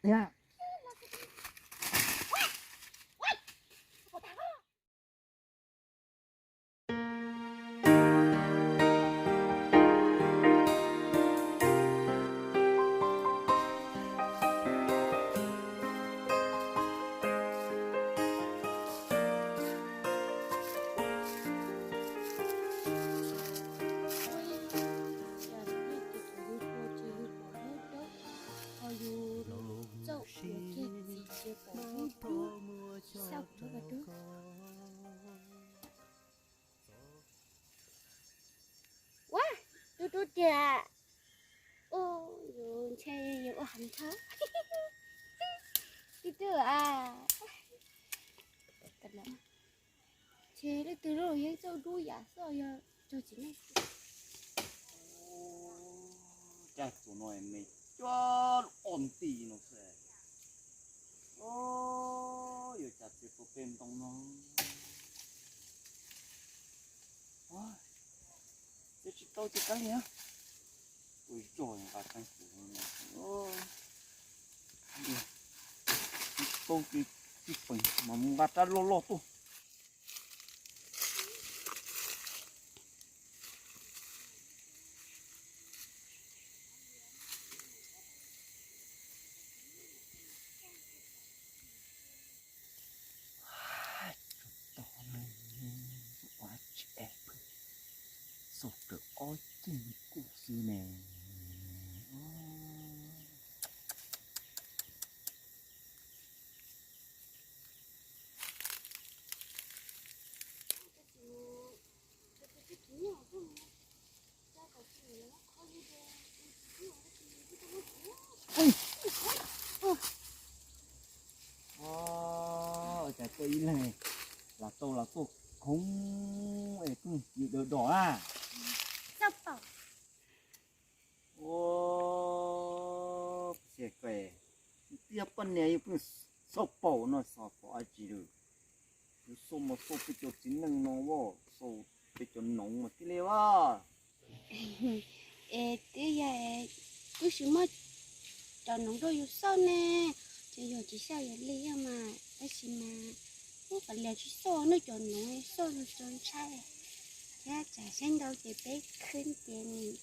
thiab. Ho yus txawj ua kiag txiv ces pom dub dub, xauj dub dub. Ua, dub dub tiag. Ua, yus ntshe yus ua heev thiab. Tib tug a. Ces leej twg los yeej txawj dub yam xwb yog txog txiv neej. Caj txuas no me coj ob nti no xwb. Yuav cas txiv puas pem ntoo no. Txiv tsis tau ces kab li na. Ua zog nqa rab kuv no. Tsis tau ces tsis peem mas mus nqa rab loj loj tuaj. Tso tod no, ua tsis es pw, xaus rawv ob ceg kuj xwb ne. Ua cas tuaj ib leeg los tau los tuaj khoob es kuj yus dawm dos na. Ua, tiag poj niam yus pheej xauj paum no xauj paum dab tsi lawm. Yus xauj mas xauj peb cov txiv neej no as, xauj peb cov noov mas thiaj li as. Es twb yog kuj tsis muaj cov noov rau yus xauj ne, ces yog tsis xauj yus li yog mas tab sis mas ub, kav liam tsis xauj nej cov noov, xauj tau ntshai thiab tsam saib ntau ces peb khwb ces nws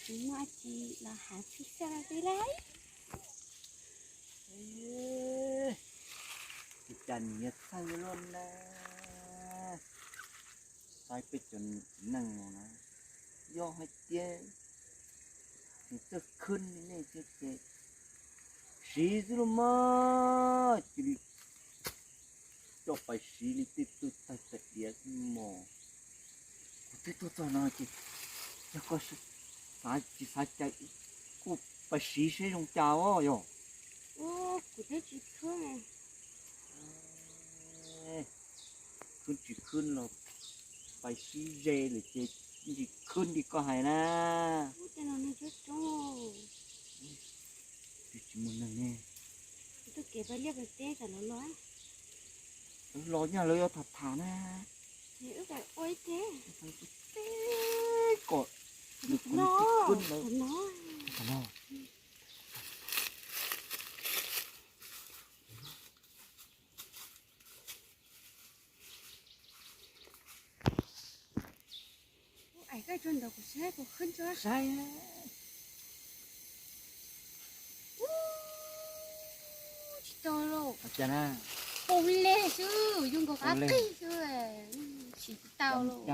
tsis muaj dab tsi los hav pheej xauj li lawm. Cas nws yuav txawj luaj na, saib peb cov txiv neej no na, yog hais tias nws txawj khwb li nej thiab ces siv xwb los mas cia li coj pais siv li tej tug tag tag diav xwb mog. Kuv twb tuaj txog no ces yog koj xav tsis xav cai kuj pais siv seb zoo cas os yog. Kuv twb tsis khwb. Khwb tsis khwb los pais sib ze lawm ces tsis khwb li koj hais na. Twb tsis muaj neeg ne. Los nyaj lawv yuav tham tham na. Kom nws khwb lawm. Saib, tsis tau lauj. Pau leg xwb, yus nkaus qab qig xwb, siv tsis tau lauj.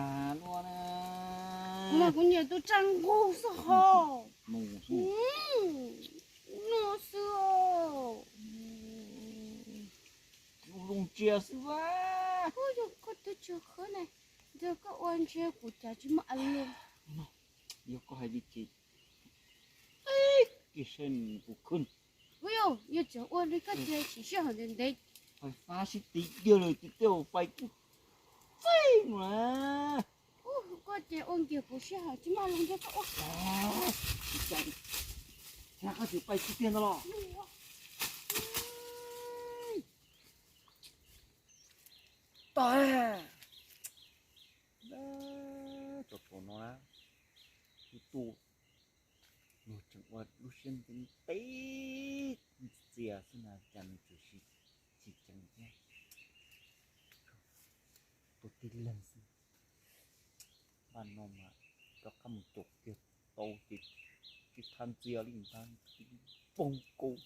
Kuv mas kuv nyiam tus tsa nqug xwb hos. No xwb. Zoo ntsia xwb. Ub, yog koj twb tsis khwb ne, yog koj ua ntsia kuv cas tsis muaj a lu. Yog koj hais li ces, ib pliag saib kuv khwb. Ub, yog tseem ua li koj tias tsis sij hawm ntev ntev. Fais fab sib tiv kiag lawm ces tej zaum fais kuj txeeb na. Ub, koj ces ua nkiag kuv sij hawm tsis muaj a lu ntiag koj ua. Cas koj tsis pais tib tiag ntag los? Tag. Cov thaum no na, tus tus luag tseem ua lub siab ntev ntev ntxias. Cas xwb na cas nws tsuas sib tsis ceev thiab. Tus tib leeg xwb. Npaj no mas rov qab mus caum kiag tau ces tsis thab ntxias li ntag, poog kaus.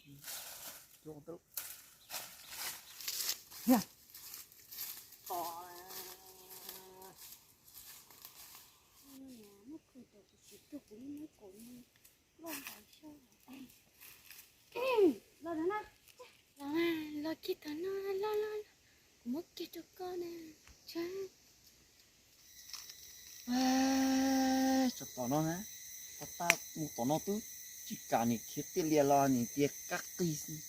Los kiag tom no, los los los, kuv muab kiag rau koj na. Tsam tom no na, tau tab mus tom no twb tsis kam nim khiav tiaj lias los nim tias kab qig xwb.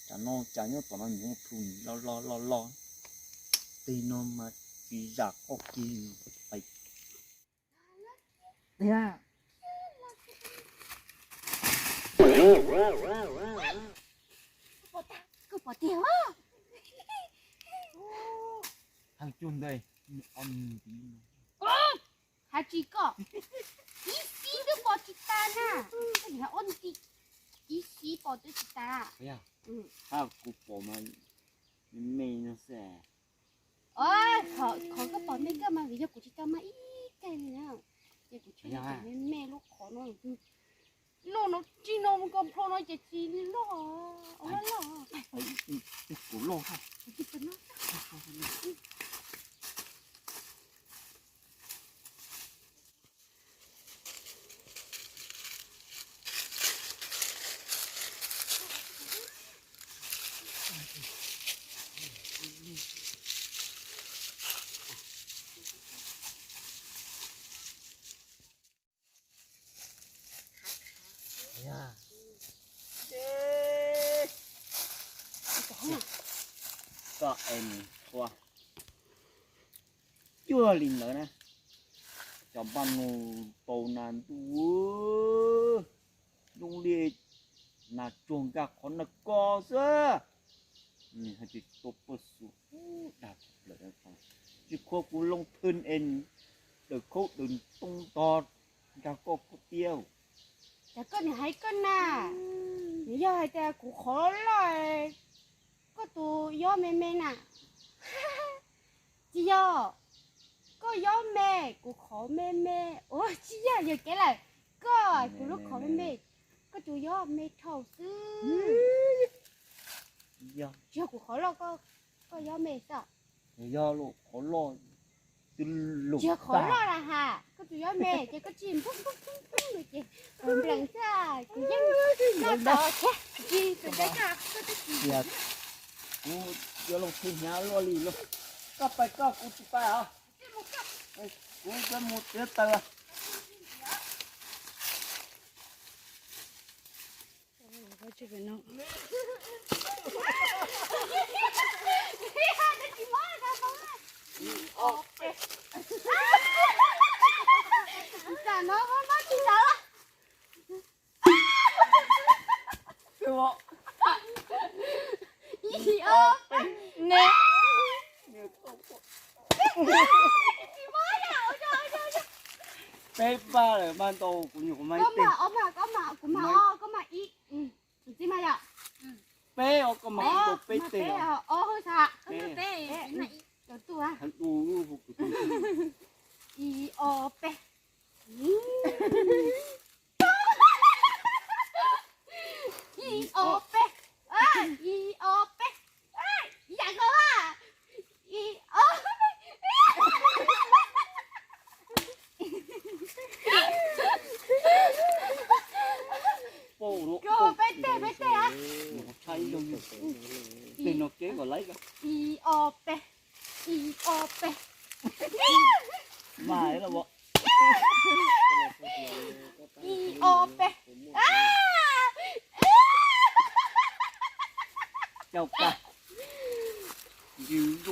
Tsam no cas nyob tom no nim plhu nim los los los los. Tej no mas tsis zam qoj kiag. Koj pom tiag os. Hais cuag ntawd, hais tsis koj, ib xib twb pom tsis tas na. Koj nim hais ua ntsis, ib xib pom twb tsis tas. Hab kuv pom mas me no xwb. Qhov koj pom me kawg mas vim yog kuv tsis tau mag ib kawg li na. Ces kuv tshwj me me lub qhov no, loj no tsis no mus ko plho no ces tsis loj, ua loj. Kuv loj. Koj es mus txhua cuag li ntawd na, cov npaj no tau nas ntuj, zoo li nas tsuag nkag qhov nas ko xwb. Nws hais tias tau pawg xus dag plaws, tsis khuav kuv loo thwj es daws khaub daws ntoo ntog nkag koj koj tiab. Cas koj nim hais koj na, nws yog hais tias kuv qhov loj, koj tus yob me me na. Tsis yog, koj yob me, kuv qhov me me. Ua tsis yog, yog kev lawm, koj kuv lub qhov me me, koj tus yob me dhau xwb. Tsis yog kuv qhov loj, koj yob me xwb. Yog qhov loj, twb lus, yog qhov loj las has, koj tus yob me ces koj tsis npug npug npug npug ces nplees xwb, kuv yeej noj tau thiab. Tsis tus ntawd koj, koj twb tsis. Kuv yuav loo thwj hnyav luaj li lauj. Koj pais koj, kuv tsis pais os. Kuv yuav mus txiav taws. Ib ob peb, ne. Peb pab lawm, mas ntau kuv nyuam qhuav mas ib teg. Koj mas ob mas, koj mas, kuv mas ob, koj mas ib. Tus txiv mas yom. Peb os, koj mas ib, peb teg. Peb os, peb. Ib ob peb. Ib ob peb, ib ob peb, ib yam nkaus a, ib ob peb. Peb teg, peb teg a. Ib ob peb, ib ob peb. Ib ob peb. Caug kag. Ib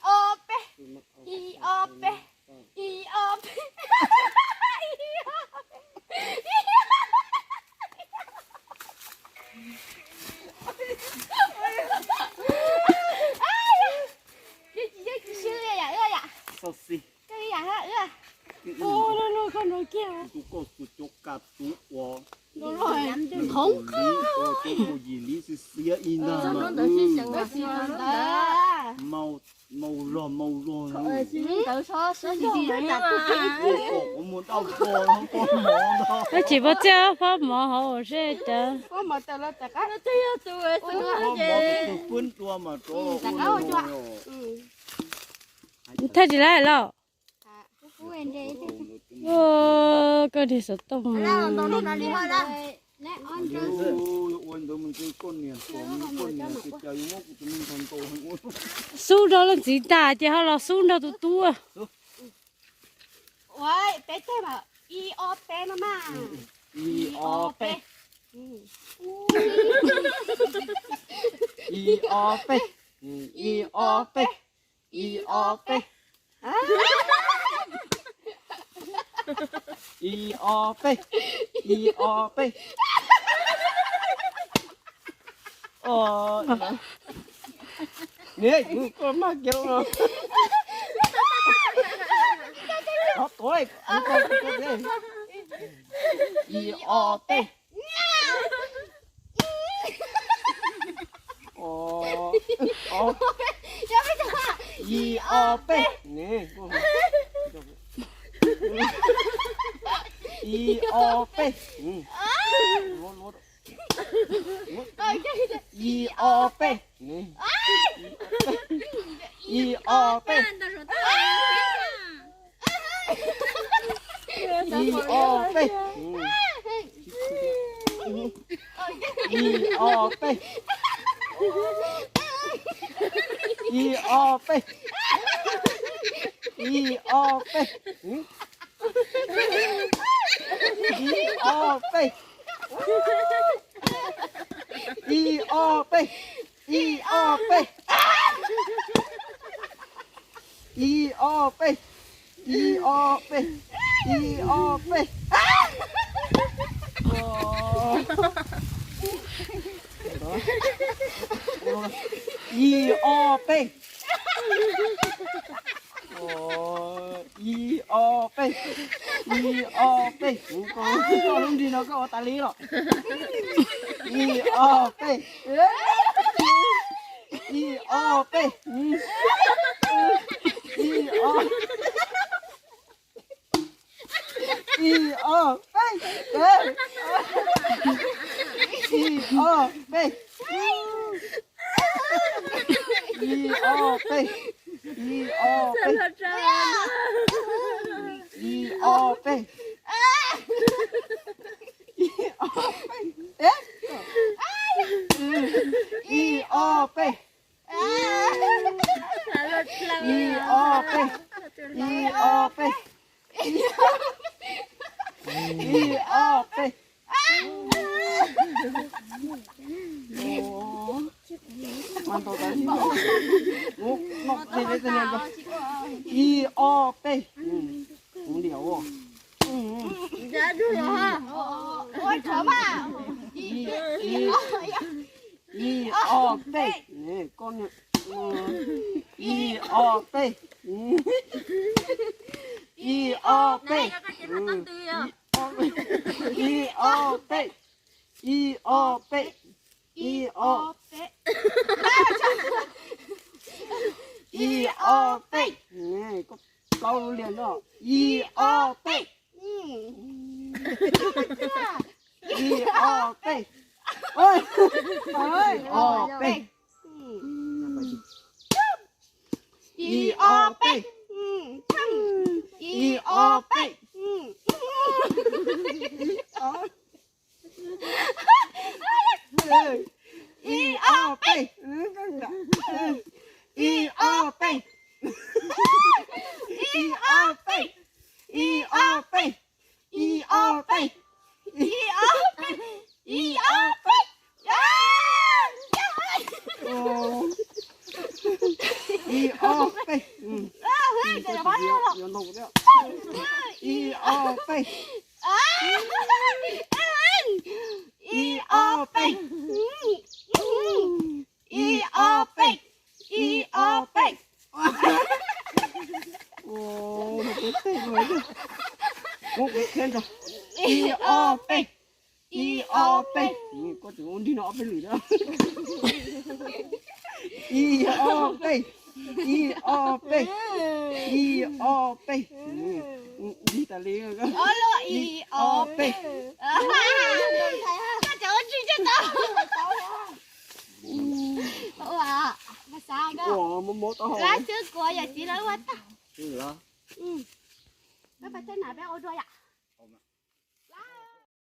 ob peb, ib ob peb, ib ob peb. Xauj xij. Tus koj tus cov ka tus uas Hoob qab. Mus yim li xiab xiab ib ntag mas. Mau zog mau zog. Ua pom kuv mus dau pog no pog mov no. Tab sis pog txiaj pog mov hauv seb cas. Pog mov tus twg pwb ntua mas rov los ua no. Thaij tsis laib los. Koj niag xov tooj. Xub nrog leej txiv tag ces ho los xub nrog tus tub. Ua peb teg mas, i o peb no mas. I o peb. I o peb. I o peb. I o peb. I o peb. I o peb. Niam, koj maj kiag los. Ob tuav, i o peb. I o peb. I o peb. I o peb. I o peb. I o peb. I o peb. I o peb. I o peb. I o peb. I o peb. I o peb. I o peb. I o peb. I o peb. I o peb. I o peb. I o peb. Koj lub nrig no koj ua tas li los. I o peb. I o peb. I o. I o peb. I o peb. I o peb. I o peb. I o peb. I o peb. I o peb. I o peb. I o peb. I o peb. I o peb. I o peb. I o peb. I o peb. I o peb. I o peb. I o peb. I o peb. Koj plaub lub liag no. I o peb. I o peb. I o peb. I o peb. I o peb. I o peb. I o peb. I o peb. I o peb. I o peb. I o peb. I o peb. I o peb. I o peb. I o peb. I o peb. I o peb. Ua nrig no ob peb lwm na. Ib ob peb, ib ob peb, ib ob peb. Nrig tas li. Ib ob peb. Koj cov ua nrig coj tau. Ua mob mob taub hau. Lab xwb kuv yam txiv lawv ua tag. Peb pais tej nam peb ua dua yom.